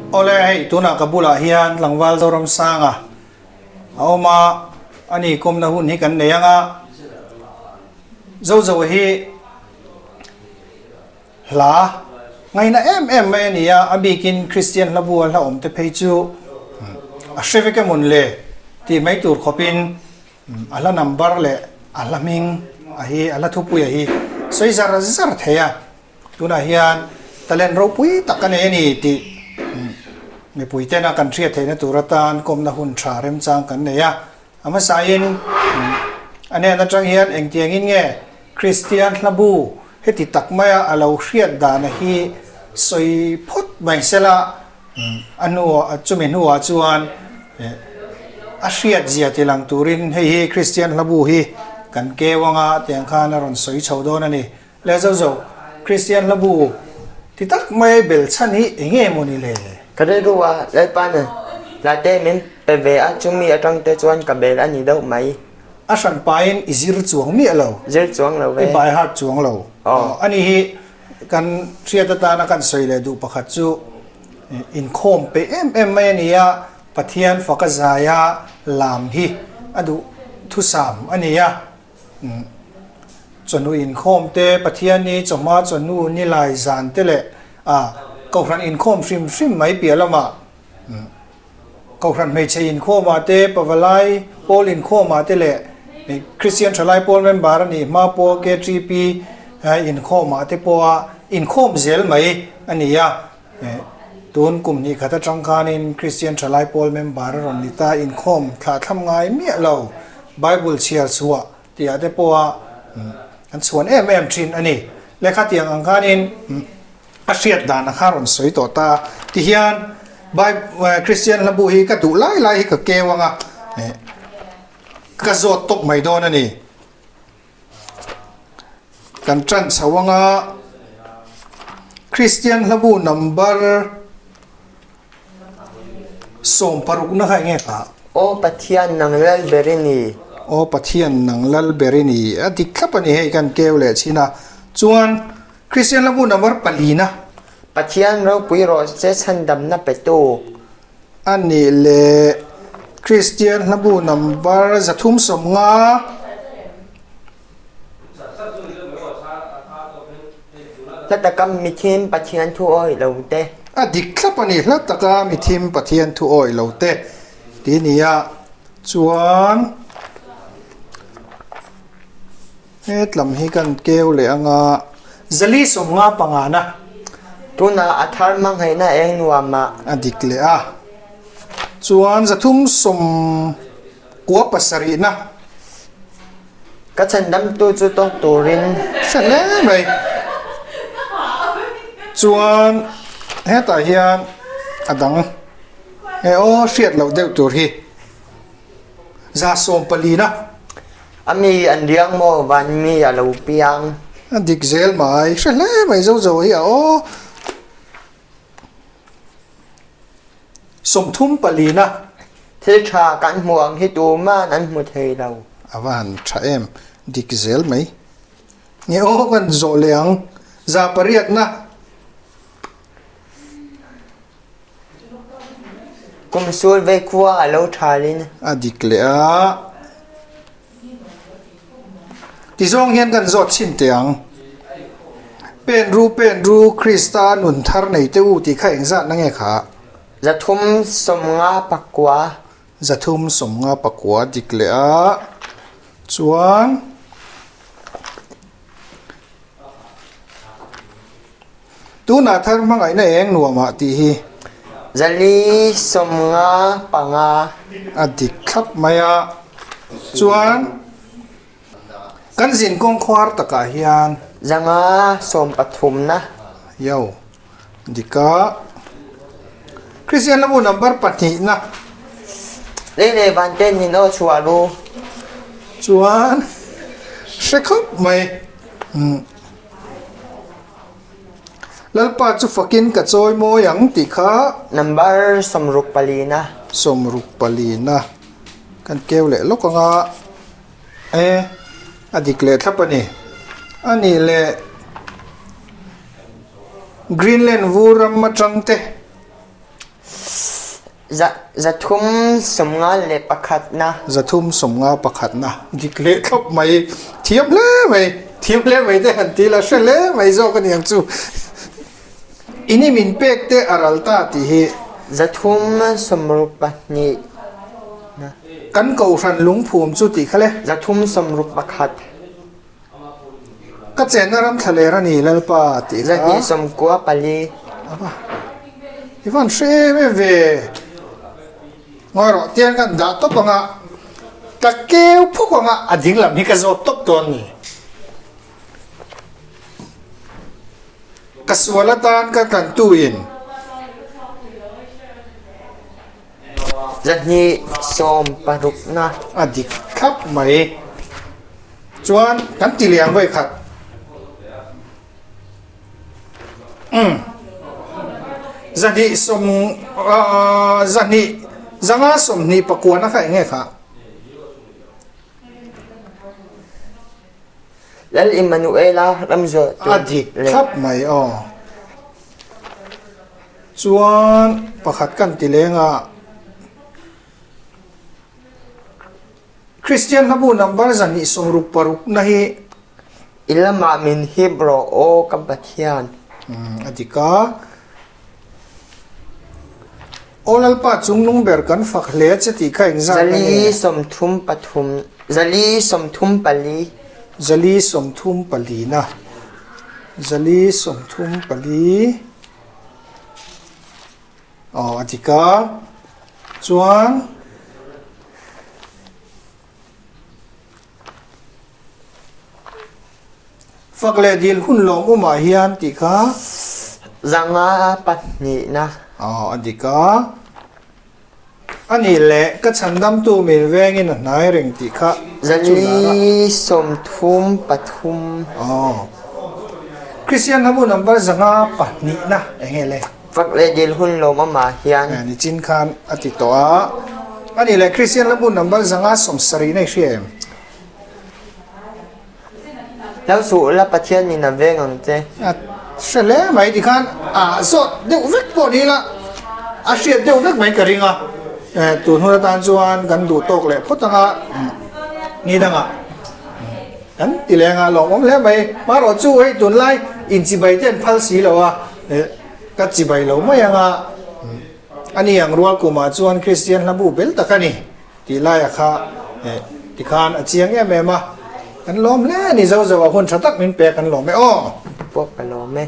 Awle hei tunah ka bulah hian tlangval Zoramsanga a awm a, ani kawmna hun hi kan nei ang a, Zozo hi Hla ngaihna em em mai a ni a, a bikin Kristian hla bu a hla awm te phei chu a hre vek emawn le tih mai tur khawpin a hla number leh a hla hming a hi a hla thupui a hi sawi zar zar thei a, tunah hian talent ropui tak a nei a ni tih mipui tena kan hriat theihna tur atan kawmna hun tha remchang kan nei a. A hmasain a hnen atang hian engtiangin nge Kristian hlabu heti tak maia a lo hriat dana hi sawi phawt mai sela, a hnuah chumi hnuah chuan a hriat zia ti lang turin hei hi Kristian hlabu hi kan keu anga tiang khan a rawn sawi chho dawn a ni. Le zo zo, Kristian hlabu ti tak mai bel chhan hi eng nge maw ni le? Ka rilru a, Lalpa'n hla te min pe ve a, chumi atang te chuan ka bel a ni deuh mai. A hran pahin i zir chuang miah lo. Zir chuang lo ve. I by heart chuang lo. Aw. Ani hi kan hriat atana kan sawi leh duh pakhat chu inkhawm peih em em mai a ni a, Pathian faka zaia lam hi a duh thusam a ni a. Chawhnu inkhawm te, Pathianni chawhma chawhnu nilai zan te leh a Kohhran inkhawm hrim hrim mai piah lamah Kohhran hmeichhe inkhawmah te, Pavalai pawl inkhawmah te leh Kristian Thalai Pawl member a nih hma pawh KTP inkhawmah te pawha inkhawm zel mai a ni a. Tun kum hnih khat atang khanin Kristian Thalai Pawl member a rawn ni ta, inkhawm thlahthlam ngai miah lo, Bible chhiar chhuah tihah te pawha an chhuan em em thin a ni. Lehkha tiang ang khanin a hriat dan a kha rawn sawi tawh ta. Tihian Kristian hla bu hi ka duh lai lai hi ka keu ang a, ka zawt tawp mai dawn a ni. Kan ṭan chho anga Kristian hlabu number 60 na kha eng nge kha? Aw Pathian nang lal ber i ni. Aw Pathian nang lal ber i ni. A dik thlap a ni hei kan keu leh chin a. Chuan Kristian hlabu number palina. Pathian ropui rawh se chhandamna petu. A nih leh Kristian hlabu number 350. Hla taka mithim Pathian thu awih lo te. A dik thlap a ni, hla taka mithim Pathian thu awih lo te tih a ni a, chuan hetlam hi kan keu leh anga 455 na. Tunah a thar hmangaihna eng nuam ah. A dik leh a, chuan 397 na. Ka chhandamtu chu tawk turin. Hre hle mai. Chuan hetah hian a dang e aw hriat loh deuh tur hi 140 na. A mi an riang maw van mi a lo piang. A dik zel mai hre hle mai zo zo hi a aw. 34 na. Thil tha kan hmuh ang hi tuman an hmu thei lo. A va han tha em, dik zel mai. Nge aw kan zawh leh ang, 800 na. Kum sul vei khua a lo thalin. A dik leh a. Tizawng hian kan zawt chhin teh ang. Pen ru pen ru Krista nun thar nei teh u tih kha engzat na nge kha? 359. 359 dik leh a chuan tunah thar hmangaihna eng nuamah tih hi. 495. A dik thlap mai a chuan. Kan zin kawng khuar takah hian. 513 na. Yo. Dika. Kristian lam u number pahnih na. Lei leh van te nin aw chhuah ru. Chuan hre khawp mai. Lalpa chu fakin ka chawi mawi ang tih kha. Number 64 na. 64 na. Kan keu leh lawk anga. E, a dik leh thlap a ni. A nih leh Greenland vur ram atang te. 351 na. 351 na. Dik leh thlawp mai. Thiam hle mai. Thiam hle mai te han ti la hre hle mai zawk a niang chu. In i min pek te a ral ta tih hi. 362 na. Kan kohhran lungphum chu tih kha le. 361. Ka chenna ram thla ler a ni Lalpa tih kha. 294. Ava i van hre em em ve. Ngawi rawh tiang kan dah tawp anga ka keu phuk anga a ding lam hi ka zawt tawp dawn ni. Ka sual atan ka tlantu in. 260 na. A dik thlap mai. Chuan kan ti liang vawi khat. Umm. 200 200 zanga 20 pakuana kha eng nge kha? Lal Immanuela ram zawh tur A dik thlap mai aw. Chuan pakhat kan ti leng a, Kristian hlabu number 266 na hi. I lamah min hip rawh aw ka Pathian. A dik a. Aw Lalpa chungnung ber kan fak hle che tih kha engzat na nge? 433, 434. 434 na. 434. Aw a dik a. Chuan. Fak leh dil hun lawm awmah hian tih kha. Zanga pahnihna. Aw a dik a. A nih leh ka chhandamtu min vengin a hnai reng tih kha chu lar a. Zali 33. Aw. Kristian hlabu number 502 na eng nge le? Fak leh dil hun lawm awmah hian. Nichin khan a ti tawh a. A nih leh Kristian hlabu number 570 na i hria em? Hlau suh la Pathian in a veng ang che. A hre hle mai tikhan a zawt deuh vek pawh ni ila a hriat deuh vek mai ka ring a, tun hun atan chuan kan duh tawk leh phawt anga ni dangah kan ti leng a lawmawm hle mai. Hmarawh chu hei tunlai inchibai te an phal si lo a, ka chibai lo mai anga a ni ang rual kumah chuan Kristian hlabu bel tak a ni. Tih laia kha eh tikhan a chiang em em a, kan lawm hle a ni, zo zo a hun tha tak min pek kan lawm e aw. Pawh ka lawm e.